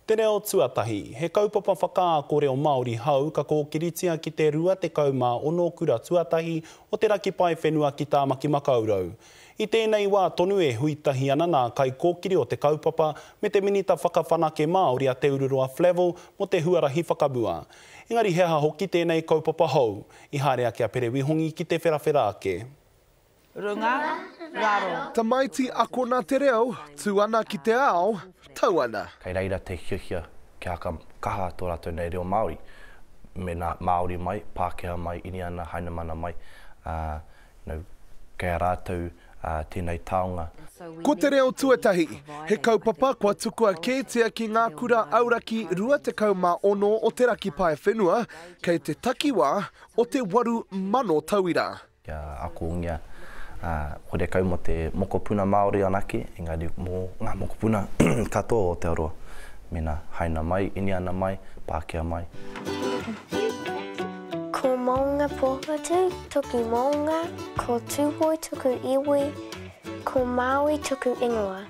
Te Reo Tuatahi, he kaupapa whakaako reo Māori hou ka kōkiritia ki te 26 kura tuatahi o te raki paewhenua ki Tāmaki Makaurau. I tēnei wā tonu e hui tahi ana nā kaikōkiri o te kaupapa me te Minita Whakawhanake Māori a Te Ururoa Flavell mō te huarahi whakamua. Engari he aha hoki tēnei kaupapa hou? I haere ake a Pere Wihongi ki te wherawhera ake. Runga, raro. Tamaiti akona te reo, tu ana ki te ao, tau ana. Kei reira te hiahia kia haka kaha tō rātou nei reo Māori, mēnā Māori mai, Pākehā mai, Iniana, Hainamana mai, ā, you know, kei a rātou tēnei taonga. Ko te reo tuatahi, he kaupapa kua tukua kētia ki ngā kura auraki 26 o te raki paewhenua, kei te takiwā o te 8,000 tauira. Kia akongia, ā, horekau mō te mokopuna Māori anake, engari mō ngā mokopuna katoa o Aotearoa, mēnā Haina mai, Iniana mai, Pākehā mai. Ko Maungapōhatu toku mounga, ko Tūhoe toku iwi, ko Māui toku ingoa.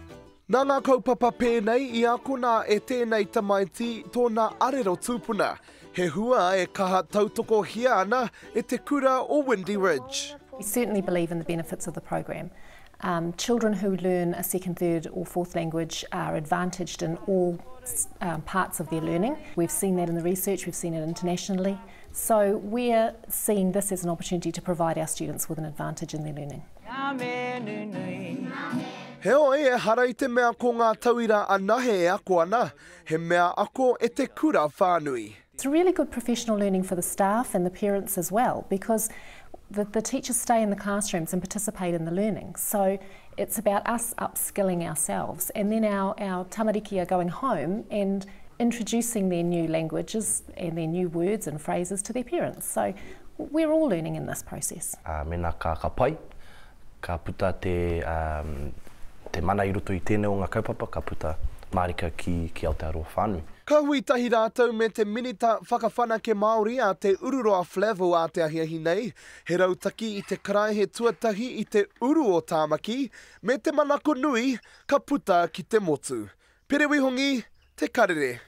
Nā ngā kaupapa pēnei i akona e tēnei tamaiti tōna arero tūpuna, he hua e kaha tautokohia ana e te kura o Windy Ridge. We certainly believe in the benefits of the program. Um, children who learn a second, third or fourth language are advantaged in all um, parts of their learning. We've seen that in the research, we've seen it internationally. So we're seeing this as an opportunity to provide our students with an advantage in their learning. Heoi, ehara i te mea ko ngā tauira anahe e ako ana, he mea ako e te kura whānui. It's really good professional learning for the staff and the parents as well because the, the teachers stay in the classrooms and participate in the learning. So it's about us upskilling ourselves and then our, our tamariki are going home and introducing their new languages and their new words and phrases to their parents. So we're all learning in this process. Ā, mēnā ka, ka pai, ka puta te, te mana i roto i tēnei o ngā kaupapa, ka puta mārika ki, ki Aotearoa whānui. Ka hui tahi rātou me te Minita Whakawhanake Māori a Te Ururoa Flavell ā te ahiahi nei, he rautaki i te karaehe tuatahi i te uru o Tāmaki, me te manako nui ka puta ki te motu. Pere Wihongi, Te Karere.